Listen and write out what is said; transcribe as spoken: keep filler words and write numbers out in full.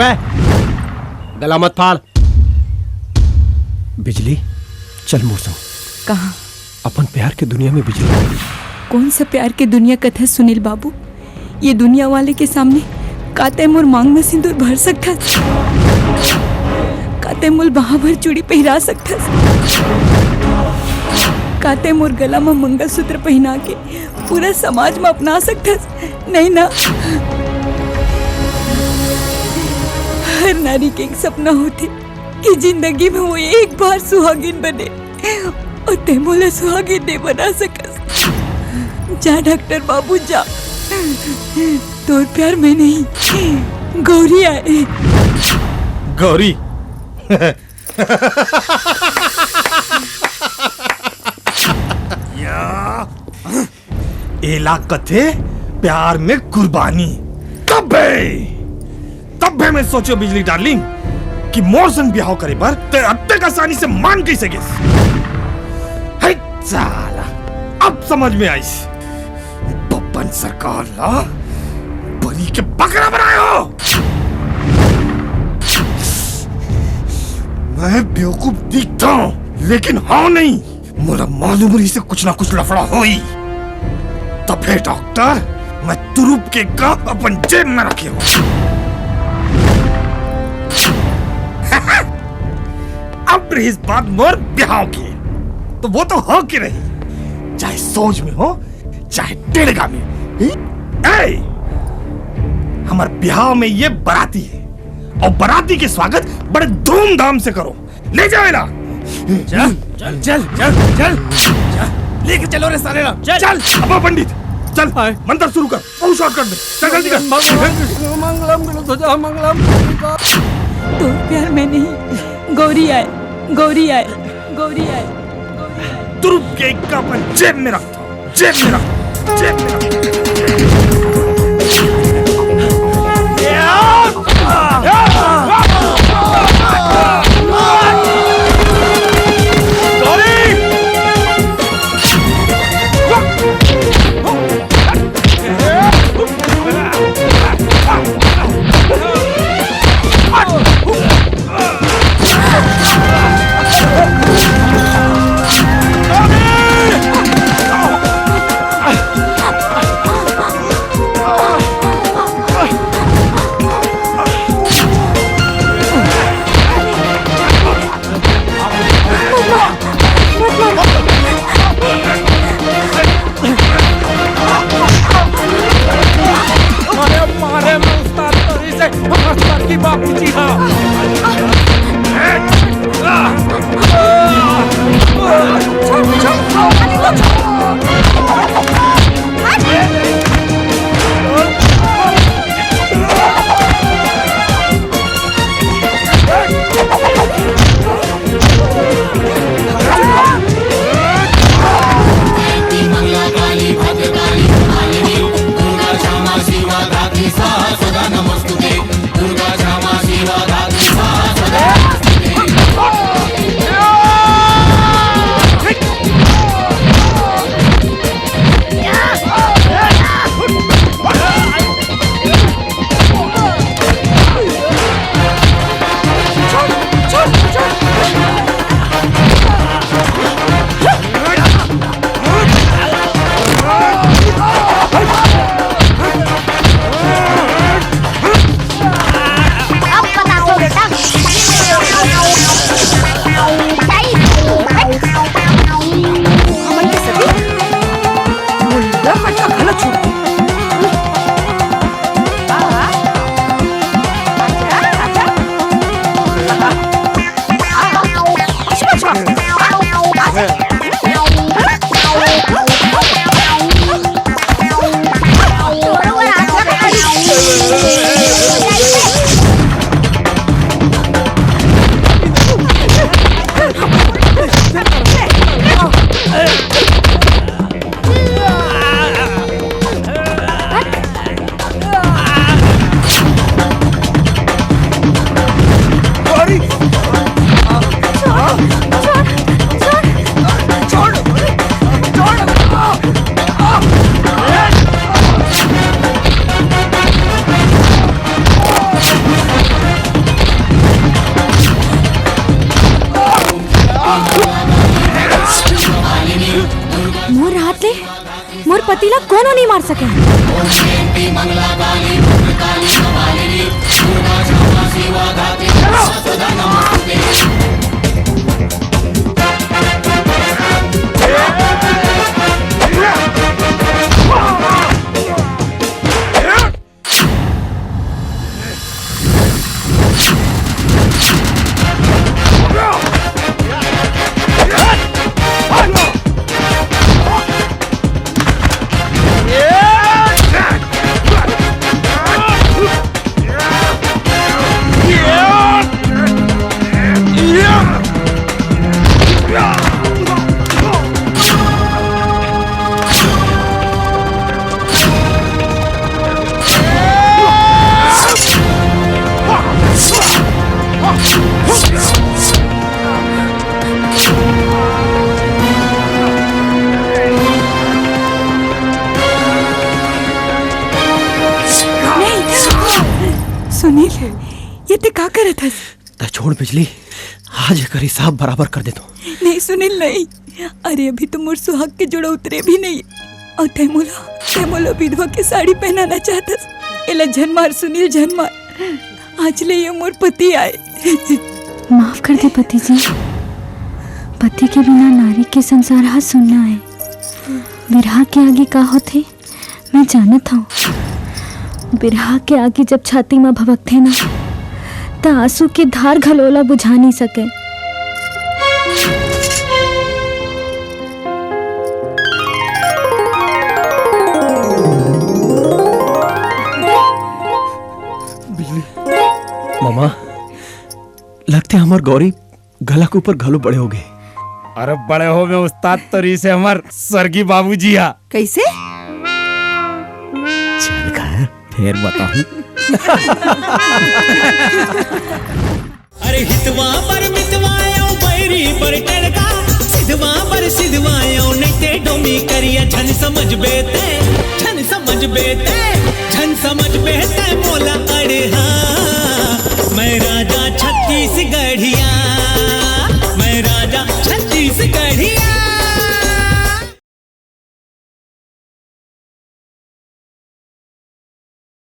पे, गला मत फाड़। बिजली, चल मोर संग। कहाँ? अपन प्यार के दुनिया में बिजली। कौन सा प्यार के दुनिया कथे सुनील बाबू? ये दुनिया वाले के सामने का तैं मोर मांग में सिंदूर भर सकथस? का तैं मोल बांह भर चूड़ी पहिरा सकथस? का तैं मोर गला में मंगलसूत्र पहिना के पूरा समाज में अपना सकथस? नहीं ना। हर नारी के एक सपना होथे कि जिंदगी में वो एक बार सुहागिन बने, अउ तैं मोला सुहागिन नइ बना सकस। जा डॉक्टर बाबू, जा। तोर प्यार में नहीं, गौरी आय। गौरी। या। एला कथे प्यार में कुर्बानी। तब्बे, तब्बे मैं सोचेंव बिजली डार्लिंग कि मोर संग बिहाव करे बर तैं अतेक आसानी से मान कइसे गेस। हे साला, अब समझ में आइस। बब्बन सरकार ला बलि के बकरा बनाए हो। मैं बेवकूफ दिखथंव, लेकिन हंव नहीं। मोला मालूम रहिस हे कुछ ना कुछ लफड़ा होही। त फेर डॉक्टर, मैं तुरुप के का अपन जेब में रखे हंव। अब रहिस बात मोर बिहाव के, त वो तो हो के रही, चाहे सोझ में हो, चाहे टेड़गा में। ए, हमर बिहाव में ये बराती हे, अउ बराती के स्वागत बड़े धूमधाम से करो। ले जाओ एला। चल, चल, चल, चल, चल। लेके चलो रे साले ला। चल। चल। अब पंडित, चल, हाय। मंत्र शुरू कर। वो शॉर्टकट में। चल, जल्दी कर। मंगलम, मंगलम, ध्वजा, मंगलम। तोर प्यार में नहीं, गौरी आय, गौरी आय, गौरी आय। तुरुप के इक्का अपन जेब में रख। जेब में रख, जेब में रख। पति ला कोनो नहीं मार सके। नहीं, सुनील, ये ते का करत हस? त छोड़ बिजली, आज एकर हिसाब बराबर कर देथों। नहीं सुनील, नहीं। अरे, अभी तो मोर सुहाग के जोड़ा उतरे भी नहीं। अउ तै मोला, तै मोला विधवा के साड़ी पहनाना चाहत हस। एला झन मार सुनील, झन मार। आज ले ये मोर पति आय। माफ कर दे पति जी, पति के बिना नारी के संसार हा सुन्ना आय। बिरहा के आगी का होथे, मैं जानत हंव। बिरहा के आगी जब छाती म भभकथे ना, त आंसू के धार घलो ओला बुझा नइ सके। बिजली। ममा, लगथे हमर गौरी गला के ऊपर घलो बड़े हो गे। अरे बड़े हो में उस्ताद तो रहिसे हमर स्वर्गीय बाबूजी हा। कइसे? चल का, फेर बताहूं। अरे हितवा बर मितवा अउ बैरी बर टड़का, सिधवा बर सिधवा अउ नइते डोमी करिया, झन समझबे ते, झन समझबे ते।